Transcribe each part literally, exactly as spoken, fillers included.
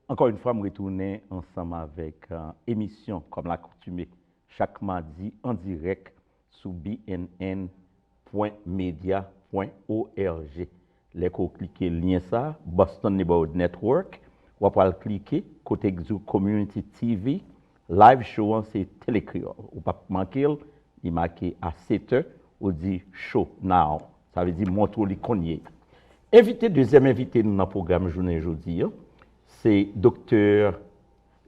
Ankò yon fwa, m retounen ansanm avèk uh, emisyon, kòm lakoutume, chak madi an dirèk sou B N N pwen medya pwen O R G. Lè ke w klike lyen sa, Boston Neighborhood Network, w ap al klike kote k di w Community T V, live show an se Tele Kreyòl. Ou p ap manke l, li make a sèt è, ou di show now. Sa vle di montre w li kounye a. Envite, dezyèm envite nou nan pwogram jounen jodi a, se Doktè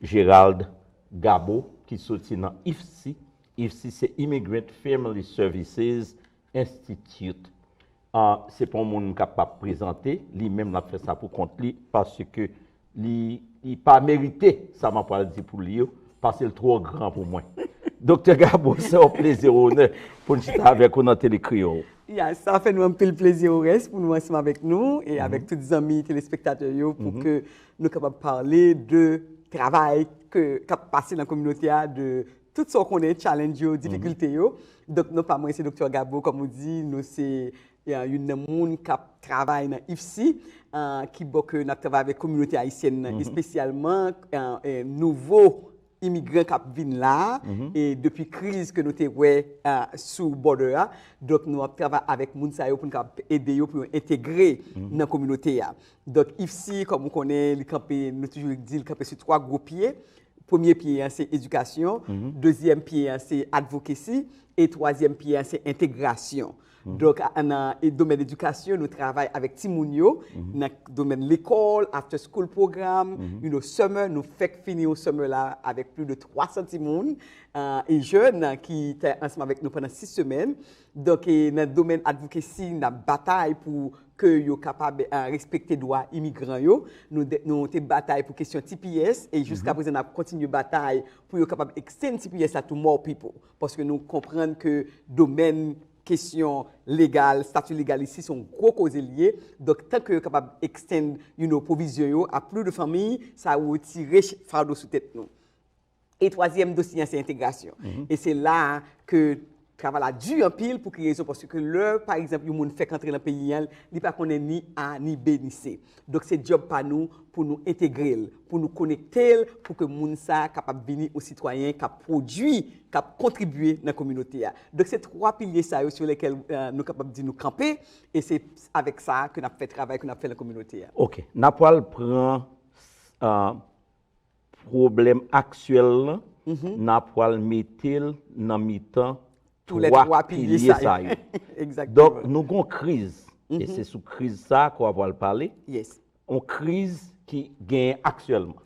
Gérald Gabo ki soti nan ifsi. ifsi se Immigrant Family Services Institute. Ah, se pa yon moun m kapab prezante, li menm l ap fè sa pou kont li, paske li, li pa merite sa m ap pral di pou li yo, paske l twò gran pou mwen. Doktè Gabo, se yon plezi, onè pou n chita avèk ou nan Tele Kreyòl. Ya, sa fè nou anpil plezi, Oreste, pou nou ansanm avèk nou e avèk tout zanmi telespektatè yo pou ke nou kapab pale de travay ke k ap pase nan kominote a, de tout sa w konnen, challenge yo, difikilte yo. Donk, non pa mwen se Doktè Gabo, kòm ou di, nou se, eh, youn nan moun k ap travay nan ifsi, eh, ki bò ke n ap travay avèk kominote ayisyèn nan, espesyalman, eh, eh, nouvo imigran k ap vin la, e depi kriz ke nou te wè, eh, sou border a. Donk, nou ap travay avèk moun sa yo pou n kapab ede yo pou yo entegre nan kominote a. Donk, ifsi, kòm ou konnen, li kanpe, nou toujou di, li kanpe sou twa gwo pye. Premye pye an se edikasyon, dezyèm pye an se advocacy, e twazyèm pye an se entegrasyon. Donk, a- nan e domèn edikasyon, nou travay avèk timoun yo, nan domèn lekòl, after school program, you know, summer, nou fèk fini yon summer la avèk plis de twa san timoun, eh, e jèn ki te ansanm avèk nou pandan sis semèn. Donk, e nan domèn advocacy, n ap batay pou ke yo kapab, eh, respekte dwa imigran yo. Nou, de- nou te batay pou kesyon T P S e jiska prezan n ap kontinye batay pou yo kapab extend T P S la to more people. Paske nou konprann ke domèn kesyon legal, stati legal isi se yon gwo koze li ye. Donk, tan ke yo kapab extend, you know, pwovizyon yo a plis de fanmi, sa retire ch- fado sou tèt nou. E twazyèm dosye an se entegrasyon. E se la a ke travay la di anpil. Pou ki rezon? Paske lè, pa egzanp, yon moun fèk antre nan peyi an, li pa konnen ni A ni B ni C. Donk, se djòb pa nou pou nou entegre l, pou nou konekte l, pou ke moun sa a kapab vini yon sitwayen k ap pwodui, k ap kontribye nan kominote a. Donk, se twa pilye sa yo sou lèkèl, eh, nou kapab di nou kanpe, e se avèk sa ke n ap fè travay ke n ap fè nan kominote a. Ok, n ap pral pran, eh, pwoblèm aktyèl lan, n ap pral mete l nan mitan twa pilye sa yo. Donk, nou gon kriz, e se sou kriz sa a ke w ap pral pale. Yon kriz ki genyen aktyèlman.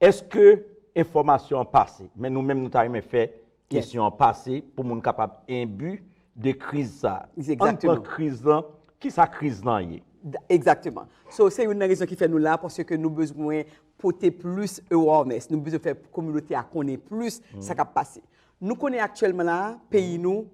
Èske enfòmasyon an pase? Men nou menm, nou ta renmen fè kesyon an pase pou moun kapab enbi de kriz sa a. Ann pran kriz lan. Kisa kriz lan ye? Egzakteman. So, se youn nan rezon ki fè nou la, paske nou bezwen pote plis awareness. Nou bezwen fè kominote a konnen plis sa k ap pase. Nou konnen aktyèlman la, peyi nou,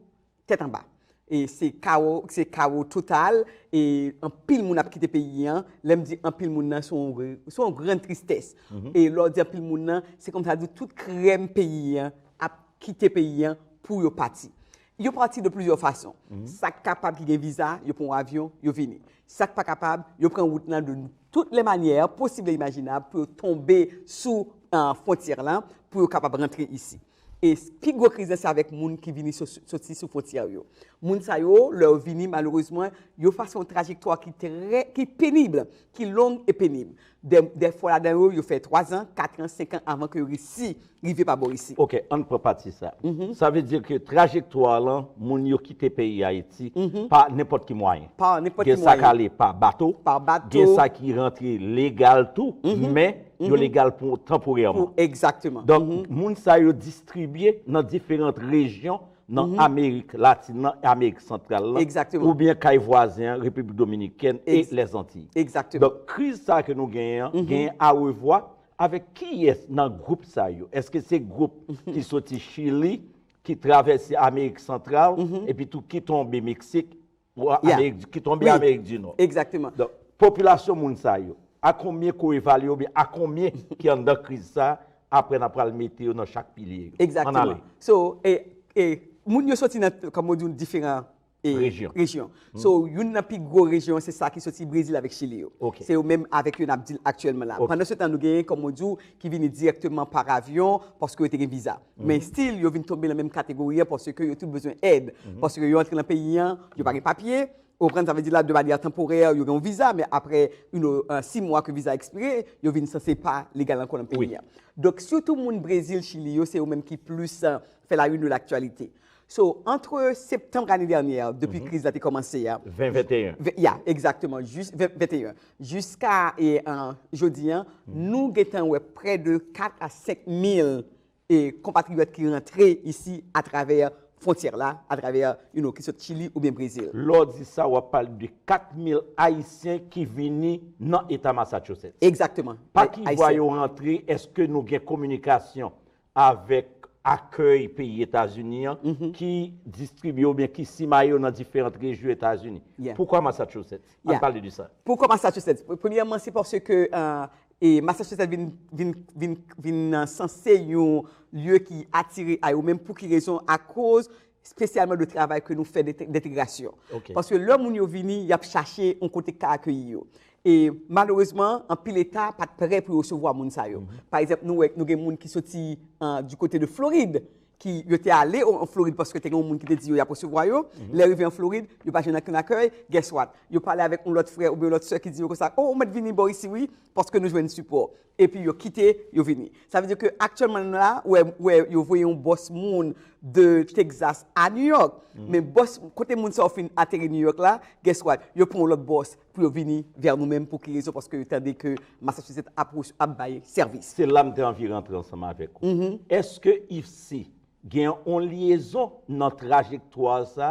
tèt anba. E se kawo, se kawo total, e anpil moun ap kite peyi an. Lè m di anpil moun nan, se yon, se yon gran tristès. E lè w di anpil moun nan, se kòmsadire tout krèm peyi an ap kite peyi an pou yo pati. Yo pati de plizyè fason. Sa k kapab ki gen viza, yo pran yon avyon, yo vini. Sa k pa kapab, yo pran wout lan de tout lè manyè posib e imajinab pou yo tonbe sou, eh, fwontyè lan, pou yo kapab rantre isi. E pi gwo kriz lan, se avèk moun ki vini so- soti sou fwontyè yo. Moun sa yo, lè yo vini, malerezman, yo pase yon trajektwa ki trè, ki penib, ki long e penib. De, dèfwa ladan yo, yo fè twa zan, kat an, senk an avan ke yo resi rive pa bò isi. Ok, ann pran pati sa. Sa vle di ke trajektwa lan, moun yo kite peyi Ayiti pa nenpòt ki mwayen. Pa nenpòt ki mwayen. Gen sa k ale pa bato, gen sa ki rantre legal tou, men yo legal pou tanporèman. Egzakteman. Donk, moun sa yo distribye nan diferan rejyon nan Amerik Latin nan, Amerik Santral lan, oubyen kay vwazen an, Repiblik Dominikèn e Lèzantiy. Egzakteman. Donk, kriz sa ke nou genyen an, genyen arevwa avèk kiyès nan gwoup sa yo? Èske se gwoup ki soti Chili, ki travèse Amerik Santral, epi tou ki tonbe Meksik, ou Amerik di, ki tonbe Amerik di Nò? Egzakteman. Donk, popilasyon moun sa yo, a konbyen ke w evalye oubyen a konbyen ki anndan kriz sa, apre n a pral mete yo nan chak pilye yo? Ann ale. Egzakteman. So, e, e, moun yo soti nan, kòm ou di, diferan Rejyon. Rejyon. So, youn nan pi gwo rejyon, se sa ki soti Brezil avèk Chili yo. Ok. Se yo menm avèk yo n ap deal aktyèlman la. Ok. Pandan se tan, nou genyen, kòm ou di, ki vini dirèkteman pa avyon, paske yo te gen viza. Men still, yo vin tonbe nan menm kategori an, paske yo tout bezwen èd. Paske yo antre nan peyi an, yo pa gen papye, ou konprann, sa vle di la, de manyè tanporè, yo gen yon viza, men apre, you know, euh, sis mwa ke viza ekspire, yo vin sanse pa legal ankò nan peyi an. Donk, sitou moun Brezil, Chili yo, se yo menm ki plis euh, fè la une de l'actualité. So, entre septembre l'année dernière, depi kriz la te kòmanse a, Ven venteyen. ve- yeah, exactement, jis ven- venteyen, jiska e, euh, jodi an, nou gentan wè près de quatre à cinq mille e konpatriyòt ki rantre isi atravè fwontyè la, atravè, you know, ki sot Chili oubyen Brezil. Lè w di sa, w ap pale de kat mil Ayisyen ki vini nan eta Massachusetts. Exactement. Pa ki vwa Ayisyen. Yo rantre, èske nou gen kominikasyon avèk akèy peyi Etazini an ki distribye oubyen ki simaye yo nan diferan rejyon Etazini? Yeah. Poukwa Massachusetts? Ann Yeah. Pale de sa. Poukwa Massachusetts? Premyèman, se paske euh, e Massachusetts vin, vin, vin, vin euh, sanse yon lye ki atire a yo menm. Pou ki rezon? Akoz espesyalman de travay ke nou fè d'ente- d'entegrasyon. Ok. Paske lè moun yo vini, y ap chache yon kote k ka akeyi yo. E malerezman, anpil eta pa t prè pou yo resevwa moun sa yo. Pa egzanp, nou wè, nou gen moun ki soti euh, du côté de Floride, ki yo te ale o- an Florid paske te gen yon moun ki te di yo y ap resevwa yo. Lè yo rive an Florid, yo pa jwenn okenn akèy. Guess what? Yo pale avèk yon lòt frè oubyen yon lòt sè ki di yo konsa, oh, ou mèt vini bò isi wi, paske nou jwenn sipò. Epi yo kite, yo vini. Sa vle di ke aktyèlman la, wè, wè yo voye yon bòs moun de Texas a New York. Men bòs, kote moun sa yo fin ateri New York la, guess what? Yo pran yon lòt bòs pou yo vini vè nou menm. Pou ki rezon? Paske yo tande ke Massachusetts ap, ap bay sèvis. Se la m te anvi rantre ansanm avèk ou. Èske IFSI gen yon lyezon nan trajektwa sa,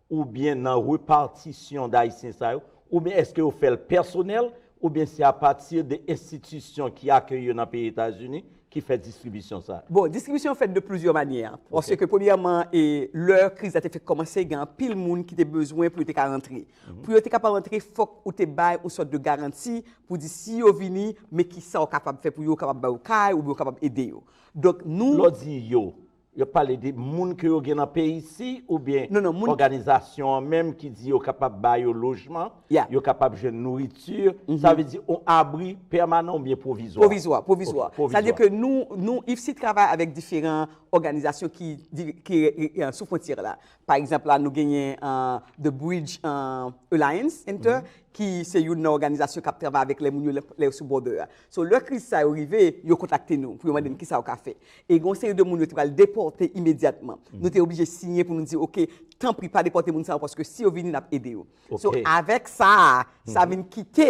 oubyen nan repatisyon d Ayisyen sa yo, oubyen èske yo fè l pèsonèl, oubyen se apati de enstitisyon ki akeyi yo nan peyi Etazini ki fè distribisyon sa? Bon, distribisyon fèt de plizyè manyè. Paske premyèman, e lè kriz la te fèk kòmanse, gen anpil moun ki te bezwen pou yo te ka rantre. Pou yo te kapab rantre, fòk ou te bay yon sòt de garanti pou di si yo vini, men ki sa w kapab fè pou yo, w kapab ba yo kay oubyen w kapab ede yo. Donk nou... Lè w di yo, yo pale de moun ke yo gen nan peyi isi oubyen Non, non, moun- òganizasyon an menm ki di yo kapab ba yo lojman, Yeah. Yo kapab jwenn nouriti, sa vle di yon abri pèmanan oubyen pwovizwa? Pwovizwa, pwovizwa. Ok, pwovizwa. Sa vle di ke nou, nou IFSI travay avèk diferan òganizasyon ki, di- ki, ki, ki sou fwontyè la. Pa egzanp la, nou genyen euh, The Bridge euh, Alliance Center, ki se youn nan òganizasyon k ap travay avèk lè moun yo lè, lè yo sou bòdè a. So, lè kriz sa yo rive, yo kontakte nou pou yo mande n kisa yo ka fè. E gen yon seri de moun yo te pral depòte imedyatman. Nou te oblije siyen pou nou di, oke, tanpri pa depòte moun sa yo, paske si yo vini, n ap ede yo. So, Ok. Avèk sa, sa vin kite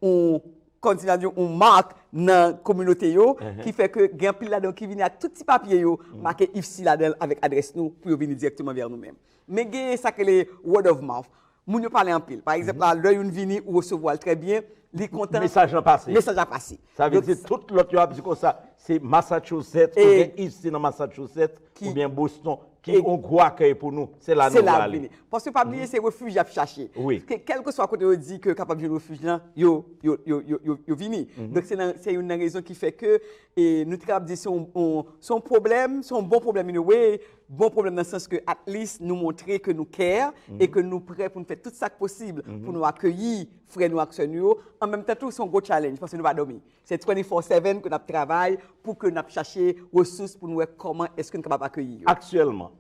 yon, kòm di, yon mak nan kominote yo, ki fè ke gen anpil ladan yo ki vini ak tout ti papye yo, make IFSI ladan l avèk adrès nou pou yo vini dirèkteman vè nou menm. Men gen sa k rele word of mouth. Moun yo pale anpil. Pa egzanp la, lè youn vini, ou resevwa l trè byen, li kontan. Mesaj lan pase. Mesaj la pase. Sa vle Donk, di tout lòt yo ap di konsa, se Massachusetts, ou E- gen IFSI nan Massachusetts, Ki- oubyen Boston, ki E- yon gwo akèy pou nou, se la Se nou la prale. Vini. Paske pa bliye, se refij y ap chache. Wi. Ke- Kèlkeswa kote yo di ke yo kapab jwenn refij lan, yo, yo, yo, yo, yo, yo vini. Donk, se nan- se youn nan rezon ki fè ke e, nou te kapab di se yon, yon- se yon pwoblèm, se yon bon pwoblèm in a way, bon pwoblèm nan sans ke at least nou montre ke nou care e ke nou prè pou nou fè tout sa k posib pou nou akeyi frè nou ak sè nou yo. An menm tan tou, se yon gwo challenge paske nou pa dòmi. Se twenty-four seven ke n ap travay pou ke n ap chache resous pou nou wè kòman èske n kapab akeyi yo. Aktyèlman,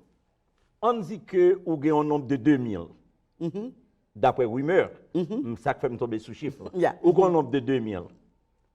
ann di ke ou gen yon nonb de de mil, daprè rimè, m- sa k fè m tonbe sou chif lan. Yeah. Ou gen yon nonb de de mil.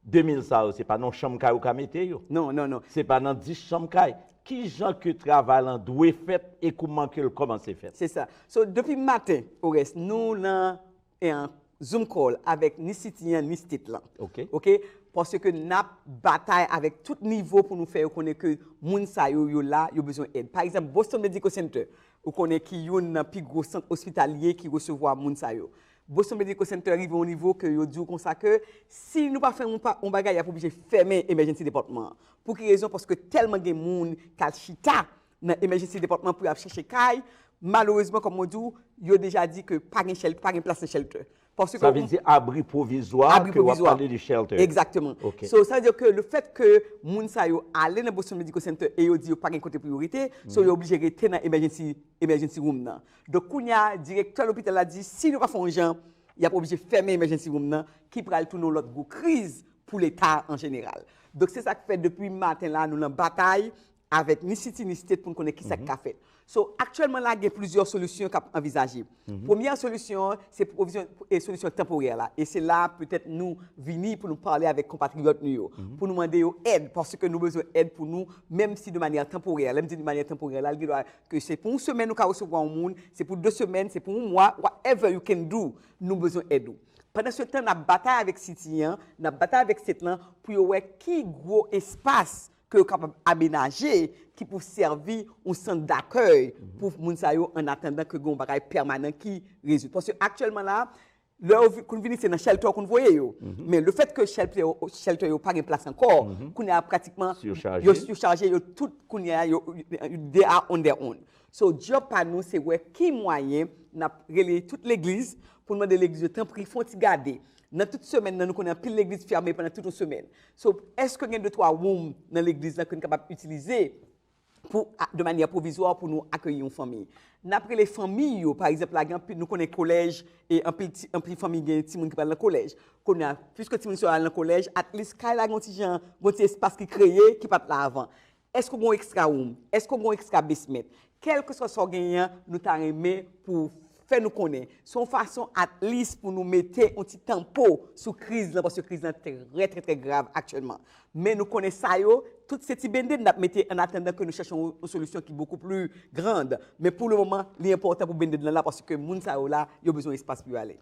De mil sa yo, se pa nan chanm kay ou ka mete yo. Non, non, non. Se pa nan dis chanm kay. Ki jan ke travay lan dwe fèt e kouman ke l kòmanse fèt? Se sa. So, depi maten, Oreste, nou nan en Zoom call avèk ni city an, ni state lan. Ok. Ok? Paske n ap batay avèk tout nivo pou nou fè yo konnen ke moun sa yo, yo la, yo bezwen èd. Pa egzanp, Boston Medical Center, ou konnen ki youn nan pi gwo sant ospitalye ki resevwa moun sa yo. Boston Medical Center rive yon nivo ke yo di w konsa ke si nou pa fè yon, pa, yon bagay, y ap oblije fèmen emergency department an. Pou ki rezon? Paske tèlman gen moun k al chita nan emergency department pou y ap chache kay, malerezman, kòm mwen di w, yo deja di ke pa gen chèl- pa gen plas nan shelter. Paske sa vle di abri pwovizwa, abri pwovizwa, ke w ap pale de shelter. Exactement. Ok. So, sa vle di ke le fèt ke moun sa yo ale nan Boston Medical Center e yo di yo pa gen kote pou yo rete, so yo oblije rete nan emergency, emergency room nan. Donk, kounye a, direktè lopital la di, si nou pa fè yon jan, y ap oblije fèmen emergency room nan, ki pral tounen yon lòt gwo kriz pou Leta an jeneral. Donk, se sa k fè depi maten la, nou nan batay avèk ni City ni State pou n konnen kisa k ka fèt. So, aktyèlman la, gen plizyè solisyon k ap anvizaje. Premyè solisyon an, se pwovizyon, e solisyon tanporè la. E se la, petèt, nou vini pou nou pale avèk konpatriyòt nou yo, pou nou mande yo èd, paske nou bezwen èd pou nou, menm si de manyè tanporè. Lè m di de manyè tanporè la, li gen dwa ke se pou yon semèn ou ka resevwa yon moun, se pou de semèn, se pou yon mwa, whatever you can do, nou bezwen èd ou. Pandan se tan, n ap batay avèk City an, n ap batay avèk State lan pou yo wè ki gwo espas ke yo kapab amenaje ki pou sèvi yon sant dakèy pou moun sa yo, an atandan ke gen yon bagay pèmanan ki rezoud. Paske aktyèlman la, lè yo vi- konn vini, se nan shelter konn voye yo. Men le fèt ke shelter, shelter yo pa gen plas ankò, kounye a pratikman yo sichaje, yo tout kounye a, yo, they are on their own. So, djòb pa nou, se wè ki mwayen n ap rele tout legliz pou n mande legliz yo, tanpri, fè yon ti gade. Nan tout semèn nan, nou konnen anpil legliz fèmen pandan tout yon semèn. So, èske gen de twa woum nan legliz lan ke n kapab itilize pou, a- de manyè pwovizwa pou nou akeyi yon fanmi? N ap rele fanmi yo, pa egzanp, la, gen anpil, nou konnen kolèj, e anpil, ti- anpil fanmi gen timoun ki pral nan kolèj. Kounye a, piske timoun sa yo al nan kolèj, at least kay la gen yon ti jan, gen yon ti espas ki kreye, ki pa t la avan. Èske w gen yon extra room? Èske w gen yon extra basement? Kèlkeswa sa w genyen an, nou ta renmen pou fè nou konnen. Se yon fason, at least, pou nou mete yon ti tanpo sou kriz lan, paske kriz lan trè, trè, trè grav aktyèlman. Men nou konnen sa yo, tout se ti band-aid n ap mete an atandan ke nou chèche yon, yon solisyon ki bokou pli grand. Men pou le moman, li enpòtan pou band-aid lan la, paske moun sa yo la, yo bezwen espas pou yo ale.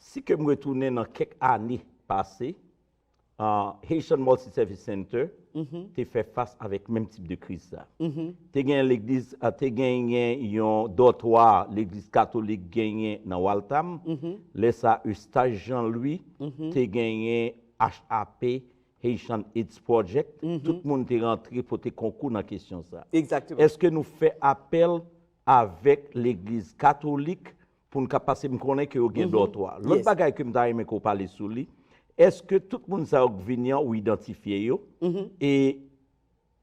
Si ke m retounen nan kèk ane pase, ah, Haitian Multi-Service Center te fè fas avèk menm tip de kriz sa. Te gen legliz, ah, te genyen yon dòtwa legliz katolik genyen nan Waltham. Lè sa, Eustache Jean Louis te genyen H A P, Haitian AIDS Project. Tout moun te rantre pote konkou nan kesyon sa. Exactement. Èske nou fè apèl avèk legliz katolik pou n ka, paske m konnen ke yo gen dòtwa. Lòt bagay ke m ta renmen ke w pale sou li, èske tout moun sa yo k vini an, ou idantifye yo? E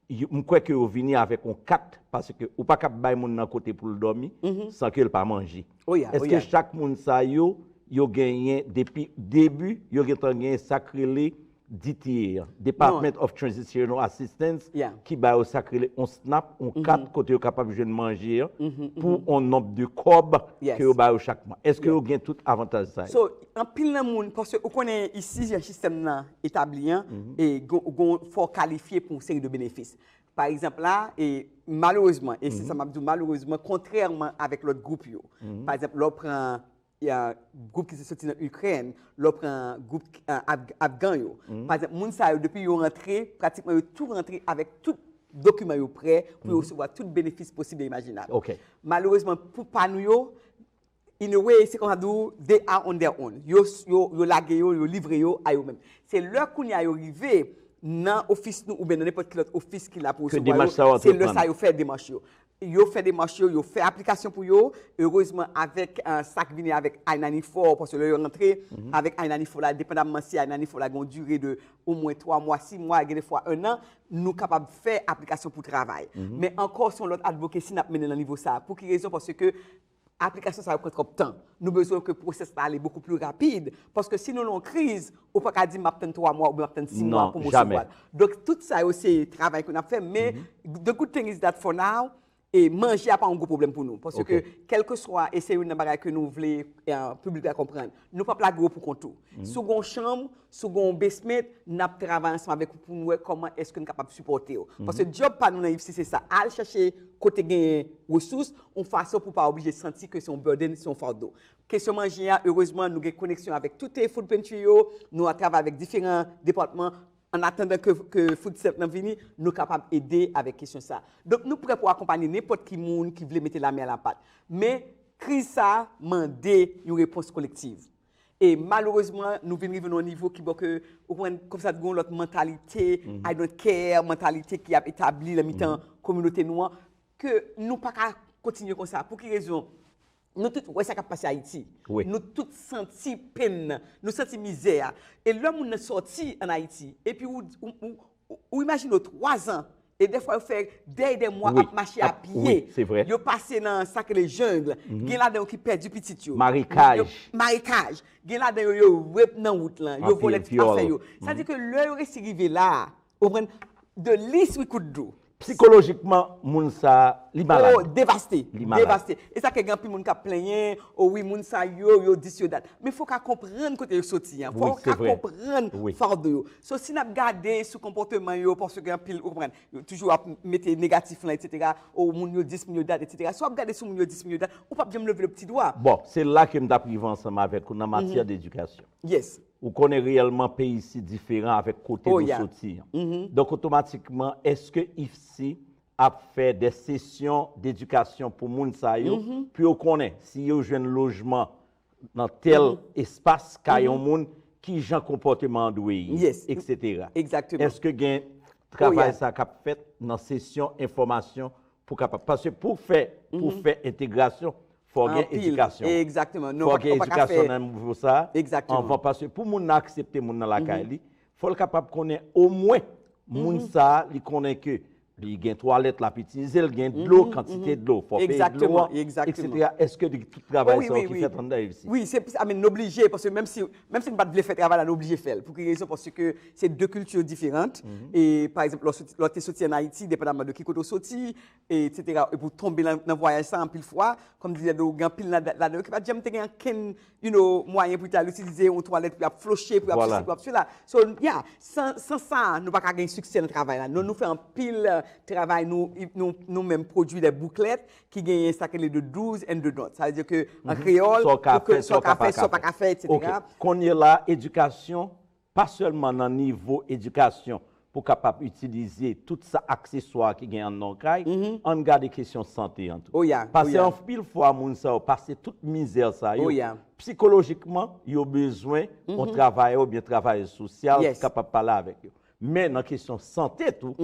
yo- m kwè ke yo vini avèk yon kat, paske ou pa kab bay moun nan kote pou l dòmi san ke l pa manje. Èske chak moun sa yo, yo genyen depi debi, yo gentan genyen sa k rele D T A an, Department of Transitional Assistance, ki ba yo sa k rele yon snap, yon kat kote yo kapab jwenn manje an pou yon nonb de kòb ke yo ba yo chak mwa. Èske yo gen tout avantaj sa yo? So, anpil nan moun, paske ou konnen isi, jan sistèm nan etabli an, e gon, gon, fò w kalifye pou yon seri de benefis. Pa egzanp la, e malerezman, e se sa m ap di w, malerezman, kontrèman avèk lòt gwoup yo. Pa egzanp, lè w pran e, gwoup ki te soti nan Ikrèn, lè w pran gwoup, e, Af- Afgan yo. Pa egzanp, moun sa yo, depi yo rantre, pratikman yo tou rantre avèk tout dokiman yo prè pou yo resevwa tout benefis posib e imajinab. Malerezman, pou pa nou yo, in a way, se kòm sa di w, they are on their own. Yo, yo, yo lage yo, yo livre yo a yo menm. Se lè kounye a yo rive nan ofis nou oubyen nan nenpòt ki lòt ofis ki la pou resevwa yo, se lè sa yo fè demach yo. Yo fè demach yo, yo fè aplikasyon pou yo. Erezman, avèk, e, sa k vini avèk I ninety-four, paske lè yo rantre, avèk I ninety-four la, depandamman si I ninety-four la gen yon dire de omwen twa mwa, sis mwa, gen de fwa en an, nou kapab fè aplikasyon pou travay. Men ankò, se yon lòt advocacy n ap mennen nan nivo sa a. Pou ki rezon? Paske aplikasyon sa yo pran twòp tan. Nou bezwen ke pwosès la ale bokou pli rapid. Paske si nou nan yon kriz, ou pa ka di, "M ap tann twa mwa oubyen m ap tann sis mwa pou m resevwa l." Donk, tout sa yo, se travay ke n ap fè. Men, the good thing is that for now, e manje a pa yon gwo pwoblèm pou nou. Paske, kèlkeswa, e se youn nan bagay ke nou vle, e, piblik la konprann, nou p ap lage w pou kont ou. Si w gen yon chanm, si w gen yon basement, n ap travay ansanm avèk ou pou n wè kòman èske n kapab sipòte w. Paske djòb pa nou nan I F C se sa, al chèche kote genyen resous, yon fason pou w pa oblije santi ke se yon burden, se yon fado. Kesyon manje a, erezman, nou gen koneksyon avèk tout food pantry yo, nou ap travay avèk diferan depatman, an atandan ke, ke food stamp nan vini, nou kapab ede avèk kesyon sa. Donk, nou prè pou akonpanye nenpòt ki moun ki vle mete lamen a lapat. Men, kriz sa a mande yon repons kolektiv. E malerezman, nou vin rive nan yon nivo ki bò ke, ou konprann, kòmsa gen yon lòt mantalite, I don't care, mantalite ki ap etabli nan mitan kominote nou an, ke nou pa ka kontinye konsa. Pou ki rezon? Nou tout wè sa k ap pase Ayiti. Wi. Nou tout santi penn nan. Nou santi mizè a. E lè moun nan sòti ann Ayiti, epi ou, ou, ou, ou, ou imajine w twa zan, e dèfwa yo fè dèyè dè mwa Wi. Ap mache Ap- apye. wi, se vre. Yo pase nan sa k rele jungle. Gen ladan yo ki pèdi pitit yo. Marekaj. Yo- Marekaj. Gen ladan yo, yo rape nan wout lan. Yo Anpil, vòlè vyòl. Afè yo. Sa di ke lè yo resi rive la, ou konprann, the least we could do. Sikolojikman, moun sa, li malad. Oh, devaste. Li malad. Devaste. E sa ke gen anpil moun k ap plenyen, o wi, moun sa yo, yo dis yo dat. Men fò w ka konprann kote yo soti an. Fò Wi, w ka se vre. Konprann Wi. Fardo yo. So, si n ap gade sou konpòteman yo, paske gen anpil, ou konprann, yo toujou ap mete negatif lan, etsetera. O moun yo dis, moun yo dat, etsetera. Si w ap gade sou moun yo dis, moun yo dat, ou p ap janm leve le pti dwa. Bon, se la ke m t ap rive ansanm avèk ou nan matyè dedikasyon. Yes. Ou konnen reyèlman peyi si diferan avèk kote Oh, nou yeah. Soti an. Donk, otomatikman, èske ifsi ap fè de sesyon dedikasyon pou moun sa yo, pou yo konnen si yo jwenn lojman nan tèl espas, kay yon moun, ki jan konpòteman an dwe ye, Yes. Etsetera. Exactement. Èske gen travay yeah. Sa k ap fèt nan sesyon enfòmasyon pou kapab? Paske pou fè, pou fè entegrasyon, fò gen Anpil. Edikasyon. Exactement. Non, Fò pa- gen pa ka edikasyon fè- nan nivo sa. Exactement. Anvan, paske pou moun nan aksepte moun nan lakay li, fò l kapab konnen omwen moun sa, li konnen ke li gen twalèt l ap itilize, l gen dlo, kantite dlo, fò peye dlo Exactement, an, exactement. Etsetera. Èske de tout travay Oh, wi, sa wi, yo ki wi. Fèt anndan ifsi? Wi, se, I mean, n oblije, paske menm si, menm si n pa t vle fè travay la, n oblije fè l. Pou ki rezon? Paske se de kilti diferan. E, pa egzanp, lò w soti- lò w te soti ann Ayiti, depandaman de ki kote w soti, etsetera, epi w tonbe nan, nan vwayaj sa anpil fwa, kòm di, gen anpil ladan yo ki pa t janm te gen ankenn you know, mwayen pou y t al itilize yon twalèt pou y ap floche, pou y ap Vwala. sesi, pou y ap sela. So, yeah, san, san sa, nou pa ka gen siksè nan travay la. Nou, nou fè anpil eh, travay, nou, nou, nou menm pwodui de bouklèt ki genyen sa ke le de do's and de don'ts. Sa vle di ke an kreyòl, Sa w ka pou ke fè, sa w ka pa ka fè. Etsetera. Ok. Kounye la, edikasyon, pa sèlman nan nivo edikasyon, pou kapab itilize tout sa akseswa ki gen anndan kay, ann gade kesyon sante an tou. Oh, yeah, Paske oh, yeah. Anpil fwa, moun sa yo pase tout mizè sa yo. Oh, yeah. Sikolojikman, yo bezwen yon travayè oubyen travayè sosyal Yes. Ki kapab pale avèk yo. Men nan kesyon sante tou,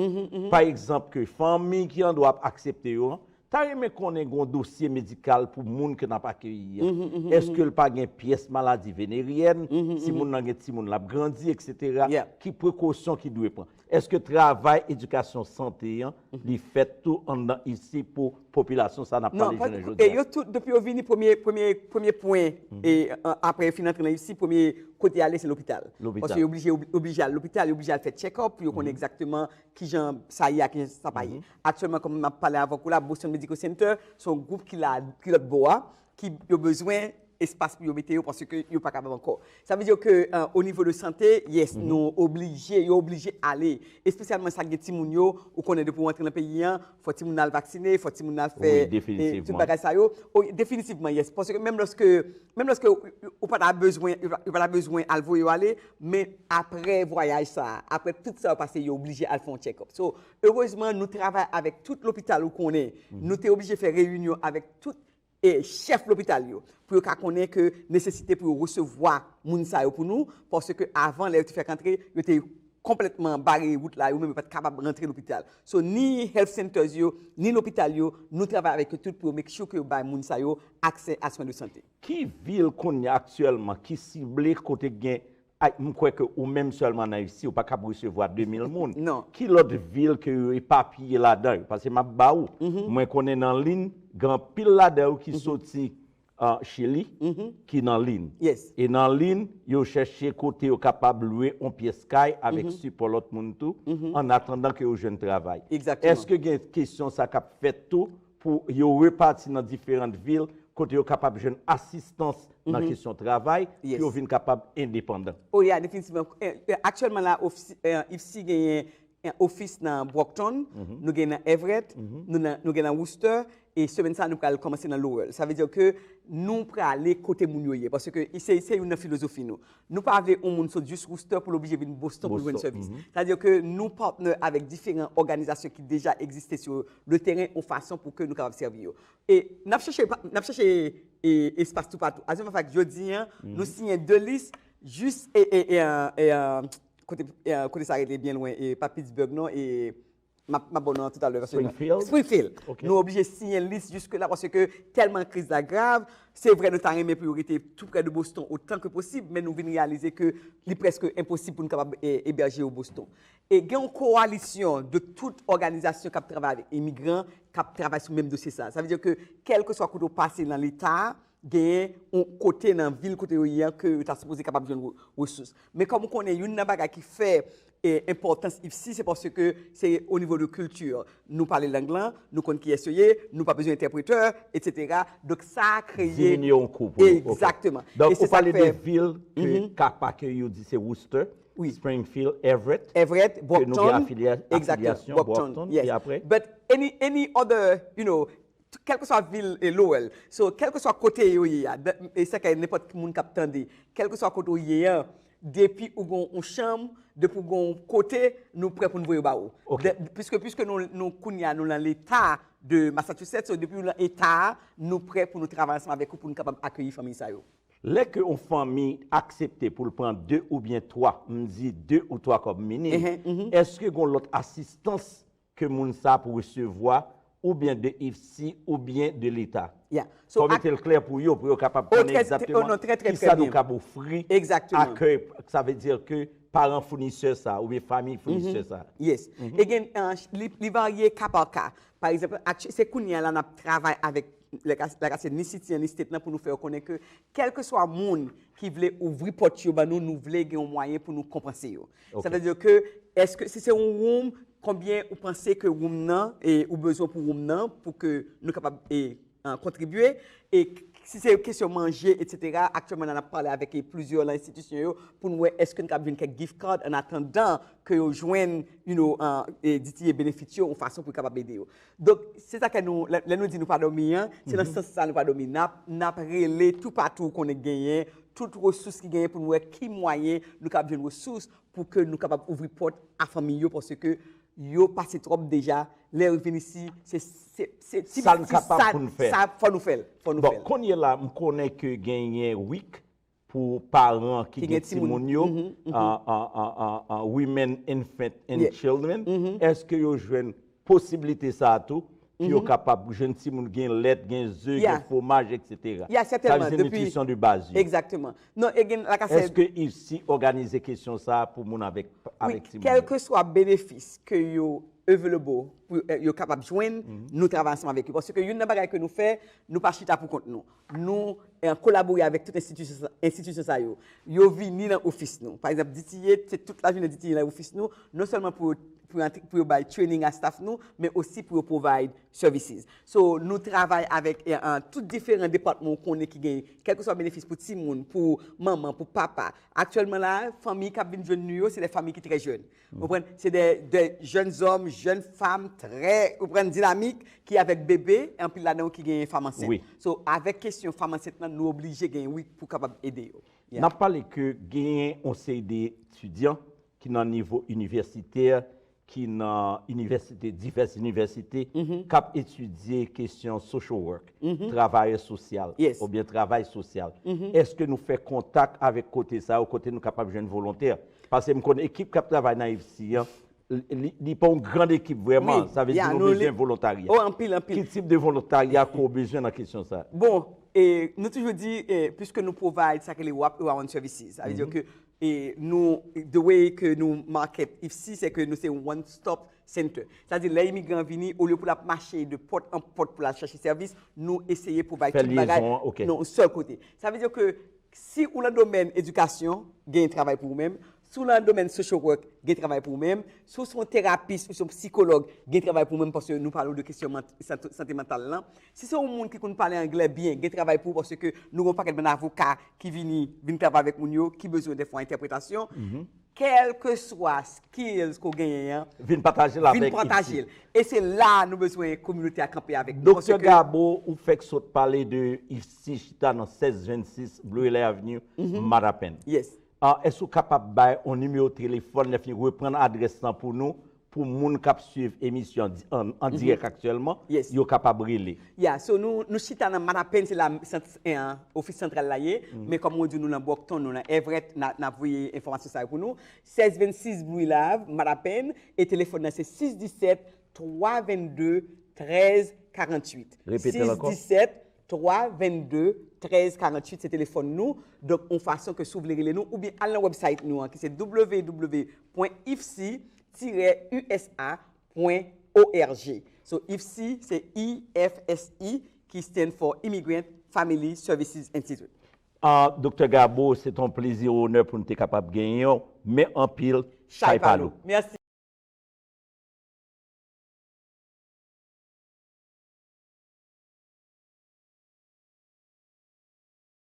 pa egzanp, ke fanmi ki andwa ap aksepte yo an, ta renmen konnen gen yon dosye medikal pou moun ke n ap akeyi an. Èske l pa gen pyès maladi veneryèn, si moun nan gen timoun l ap grandi, etsetera, Yeah. Ki prekosyon ki dwe pran? Èske travay edikasyon sante an, li fèt tou anndan isi pou popilasyon sa n ap Non, pale pa- jounen e jodi a? Yo tout, depi yo vini, premye, premye, premye pwen, e an- apre yo fin antre nan isi, premye kote y ale, se lopital. Lopital. Paske yo oblije, oblije al lopital, yo oblije al fè check-up pou yo konnen egzakteman kijan sa ye a, kijan sa pa ye. Aktyèlman, kòm m ap pale avèk ou la, Boston Medical Center, se yon gwoup ki la, ki lòt bò a, ki yo bezwen espas pou yo mete yo paske yo pa kapab ankò. Sa vle di ke eh, o nivo de sante, yes, nou oblije, yo oblije ale. Espesyalman sa gen timoun yo, ou konnen depi w antre nan peyi an, fò timoun nan al vaksine, fò timoun nan al fè Wi, eh, definitivman. Tout bagay sa yo. O, definitivman, yes. Paske menm lòske, menm lòske ou, ou pa ta bezwen, ou pa- ou pa ta bezwen al voye yo ale, men apre vwayaj sa, apre tout sa yo pase, yo oblije al fè yon check-up. So, erezman, nou travay avèk tout lopital ou konnen. Nou te oblije fè reyinyon avèk tout e chèf lopital yo, pou yo ka konnen ke nesesite pou yo resevwa moun sa yo pou nou, paske avan, lè yo te fèk antre, yo te konplètman bare wout la, yo menm yo pa t kapab rantre lopital. So, ni health centers yo, ni lopital yo, nou travay avèk yo tout pou yo make sure ke yo bay moun sa yo aksè a swen de sante. Ki vil kounye a aktyèlman ki sible kote gen, ay, m kwè ke ou menm sèlman nan isi, ou pa kab resevwa de mil moun. Non. Ki lòt vil ke yo epapiye ladan yo? Paske m ap ba ou, mwen konnen nan Lin, gen anpil ladan yo ki soti ah, Chili, ki nan Lin. Yes. E nan Lin, yo chèche kote yo kapab lwe yon pyès kay avèk sipò lòt moun tou, an atandan ke yo jwenn travay. Egzakteman. Èske gen kesyon sa k ap fèt tou pou yo repati nan diferan vil kote yo kapab jwenn asistans nan kesyon travay, Yes. Pou yo vin kapab endepandan? Oh, yeah, definitivman. Eh, eh, Aktyèlman la, ofisi- eh, ifsi genyen eh, ofis nan Brockton, nou gen nan Everett, nou, nan, nou gen nan Worcester, e semèn sa nou pral kòmanse nan Lowell. Sa vle di ke nou prale kote moun yo ye, paske se, se youn nan filozofi nou. Nou pa vle yon moun sot jis Worcester pou l oblije vin Boston pou l jwenn Boston, sèvis. Sa vle di ke nou patnè avèk diferan òganizasyon ki deja egziste sou le teren, yon fason pou ke nou kapab sèvi yo. E n ap chèche, n ap chèche e, espas toupatou. As a matter of fact, jodi a, nou siyen de lis jis e, e, e, e, e, e, kote, e, kote sa rete byen lwen, e pa Pittsburgh non, e M ap, m ap ba w non an toutalè. Paske Springfield? Springfield. Ok. Nou oblije siyen lis jiske la paske tèlman kriz la grav. Se vre, nou ta renmen pou yo rete tou prè de Boston otan ke posib, men nou vin reyalize ke li prèske enposib pou nou kapab e, ebèje yo Boston. E gen yon kowalisyon de tout òganizasyon k ap travay avèk imigran, k ap travay sou menm dosye sa. Sa vle di ke kèlkeswa kote w pase nan leta a, genyen yon kote nan vil kote yo ye an ke yo ta sipoze kapab jwenn re- resous. Men kòm ou konnen, youn nan bagay ki fè e, enpòtans IFSI, se paske se o nivo de kilti. Nou pale lang lan, nou konn kiyès yo ye, nou pa bezwen entèpretè, etsetera. Donk, sa a kreye. Diminye yon kou pou nou. Ok. Egzakteman. Donk, ou pale de vil ke kap akèy yo di se Worcester, Springfield, Everett, Everett, Brockton, ke nou gen afilya- afilyasyon, Brockton, yes. E apre? But any, any other, you know, kèlkeswa vil e Lowell. So, kèlkeswa kote yo ye a, e sa kay nenpòt moun k ap tande, kèlkeswa kote w ye an, depi ou gon yon chanm, depi ou gon yon kote, nou prè pou n voye ba ou. Ok. De- puisque, puisque nou, nou kounye a, nou nan leta de Massachusetts, so depi ou nan eta a, nou prè pou nou travay ansanm avèk ou pou nou kapab akeyi fanmi sa yo. Lè ke yon fanmi aksepte pou l pran de oubyen twa, m di de ou twa kòm minim, èske gon lòt asistans ke moun sa ap resevwa oubyen de IFSI oubyen de leta? Yeah. So, fò mete l klè pou yo, pou yo kapab konnen egzakteman kisa nou kab ofri akèy, sa vle di ke paran founisè sa oubyen fanmi founisè sa. Yes. E gen, uh, li, li varye ka pa ka. Pa egzanp, se kounye a la n ap travay avèk lè ka se ni city an ni state lan pou nou fè yo konnen ke kèlkeswa moun ki vle ouvri pòt yo ban nou, nou vle gen yon mwayen pou nou konpanse yo. Sa vle di ke, èske si se yon woum, konbyen ou panse ke woum nan e ou bezwen pou woum nan pou ke nou kapab e, uh, kontribye? E si se kesyon manje, etsetera, aktyèlman n ap pale avèk e, plizyè nan enstitisyon yo pou n wè èske n kapab jwenn kèk gift card an atandan ke yo jwenn, you know, uh, e, D T A benefit yo yon fason pou kapab ede yo. Donk, se sa ke nou, lè, lè nou di nou pa dòmi an, se nan sans sa nou pa dòmi. N ap, n ap rele toupatou konnen genyen, tout resous ki genyen pou n wè ki mwayen nou kapab jwenn resous pou ke nou kapab ouvri pòt a fanmi yo, paske yo pase twòp deja. Lè yo vin isi, se, se, se ti, sa n kapab pou n fè. Sa, fò nou fè l, fò nou fè l. Bon, kounye la, m konnen ke genyen wik pou paran ki gen timoun yo, an, an, an, an, an, women, infant and children, èske yo jwenn posiblite sa a tou, pou yo kapab jwenn timoun, gen lèt, gen ze, gen fwomaj, etsetera? Sa vle di nitrisyon de baz yo. Egzakteman. Non, e gen, like I said, èske IFSI òganize kesyon sa a pou moun avèk, avèk timoun yo? Kèlkeswa benefis ke yo available pou, eh, yo kapab jwenn, nou travay ansanm avèk yo. Paske youn nan bagay ke nou fè, nou pa chita pou kont nou. Nou, eh, kolabore avèk tout enstitisyon, enstitisyon sa yo. Yo vini nan ofis nou. Pa egzanp, D T A, se tout lajounen D T A nan ofis nou, non sèlman pou, pou, pou yo bay training a staff nou, men osi pou yo provide services. So, nou travay avèk, eh, eh, tout diferan depatman ou konnen ki gen, kèlkeswa benefis pou timoun, pou manman, pou papa. Aktyèlman la, fanmi k ap vin jwenn nou yo, se de fanmi ki trè jèn. Ou konprann? Se de, de jèn zòm, jèn fanm trè, ou konprann, dinamik, ki avèk bebe, anpil ladan yo ki gen fanm ansent. So, avèk kesyon fanm ansent lan, nou oblije gen wik pou kapab ede yo. N ap pale ke genyen yon seri de etidyan ki nan nivo inivèsitè, ki nan inivèsite, divès inivèsite, k ap etidye kesyon social work, travayè sosyal, oubyen travay sosyal. Èske nou fè kontak avèk kote sa yo, kote nou kapab jwenn volontè? Paske m konn ekip k ap travay nan IFSI an, li, li pa yon gran ekip vrèman. Sa vle di nou bezwen volontarya. Oh, anpil, anpil. Ki tip de volontarya ke w bezwen nan kesyon sa? Bon, e, nou toujou di, e, puisque nou provide sa ke le wrap around services, sa vle di ke, e, nou, the way ke nou market IFSI, se ke nou se one stop center. Sa vle di lè imigran vini, olye pou l ap mache de pòt an pòt pou l al chèche sèvis, nou eseye provide tout bagay nan yon sèl kote. Sa vle di ke si ou nan domèn edikasyon, gen travay pou ou menm. Si w nan domèn social work, gen travay pou ou menm. Si w se yon terapis, ou se yon sikològ, gen travay pou ou menm, paske nou pale w de kesyon mant- sante, sante mantal lan. Si se yon moun ki konn pale anglè byen, gen travay pou ou, paske nou gen yon pakèt bann avoka ki vini, vin travay avèk moun yo, ki bezwen dèfwa entèpretasyon. Kèlkeswa skills ke w genyen an, vin pataje l avèk IFSI. Vin pataje l. E se la nou bezwen kominote a kanpe avèk nou. Doktè Gabo, ou fèk sot pale de IFSI chita nan sèz vennsis Blue Hill Avenue, Mattapan. Yes. Ah, èske w kapab bay yon nimewo telefòn, lè fini reprann adrès lan pou nou, pou moun k ap swiv emisyon di- an, an dirèk aktyèlman, Yes. yo kapab rele. Ya, so nou, nou chita nan Matapen, se la sant, eh, ofis santral la ye. Men kòm mwen di, nou nan Brockton, nou nan Everett, n a, n a voye enfòmasyon sa yo pou nou. Sèz vennsis Blouy Lave, Matapen, e telefòn nan se sis disèt twa vennde trèz karanntuit. Repete l ankò. Sis disèt twa vennde trèz karanntuit, se telefòn nou. Donk, yon fason ke si w vle rele nou, oubyen al nan website nou an, ki se w w w pwen ifsi tirè u s a pwen o r g. So, ifsi, se I F S I, ki stand for Immigrant Family Services Institute. Ah, Doktè Gabo, se t on plezi, onè pou n te kapab genyen w. Men anpil, chay pa lou. Mèsi.